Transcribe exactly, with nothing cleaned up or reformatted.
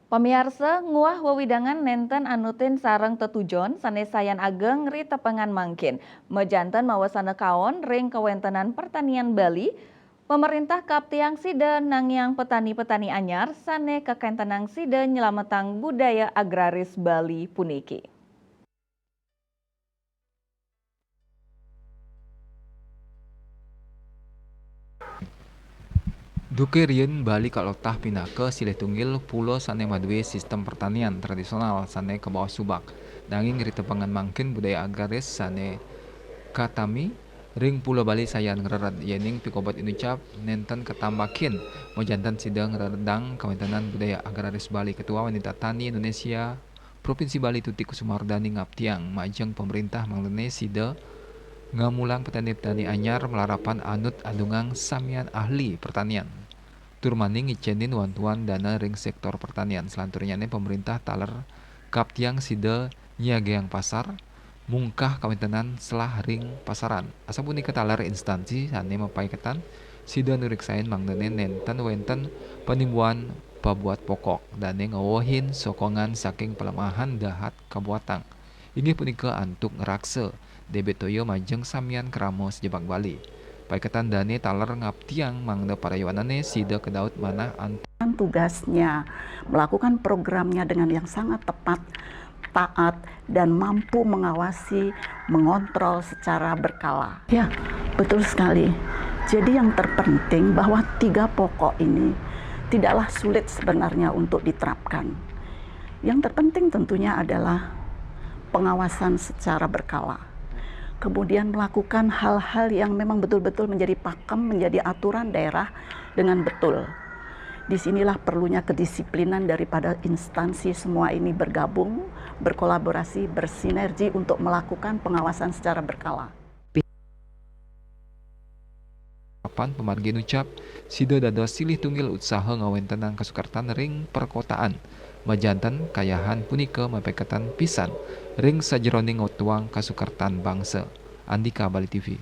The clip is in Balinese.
Pamiarsa, nguah wewidangan nenten anutin sareng tetujon sane sayan ageng ri tepengan mangkin. Majanten mawa sanekaon ring kawentenan pertanian Bali, pemerintah kaptiang sida nangiang petani-petani anyar sane kakentenang sida nyelametang budaya agraris Bali puniki. Duke riin Bali kalotah pinaka silih tunggil pulo sane madue sistem pertanian tradisional sane kabaos subak. Nanging ri tepengan mangkin budaya agraris sane katami ring Pulo Bali sayan ngrered, yening pikobet inucap nenten katambakin majanten sida ngreredang kawentenan budaya agraris Bali. Ketua Wanita Tani Indonesia Provinsi Bali Tuti Kusumardani ngaptiang majeng pemerintah mangdane sida ngamulang petani-petani anyar malarapan anut adungang samian ahli pertanian, tur mani ngicenin wantuan dana ring sektor pertanian. Selanturnyane pemerintah taler kaptiang sida nyiagiang pasar, mungkah kawentenan selah ring pasaran. Asapunika taler instansi sane mapaiketan sida nureksain mangdane nenten wenten panimbuan pabuat pokok dane ngawehin sokongan saking pelemahan dahat kabuatang, inggih punika antuk ngraksa debit toya majeng samian krama sejebag Bali. Paiketan dane taler ngaptiang mangda parayuanane sida kedaut manah antuk. Tugasnya melakukan programnya dengan yang sangat tepat, taat, dan mampu mengawasi, mengontrol secara berkala. Ya, betul sekali. Jadi yang terpenting bahwa tiga pokok ini tidaklah sulit sebenarnya untuk diterapkan. Yang terpenting tentunya adalah pengawasan secara berkala. Kemudian melakukan hal-hal yang memang betul-betul menjadi pakem, menjadi aturan daerah dengan betul. Disinilah perlunya kedisiplinan daripada instansi semua ini bergabung, berkolaborasi, bersinergi untuk melakukan pengawasan secara berkala. Pamargi nucap, sida dados silih tunggil utsaha ngawentenang kasukertan ring perkotaan. Majanten kayahan punika mapaiketan pisan ring sajeroning wetuang kasukertan bangsa. Andika Bali T V.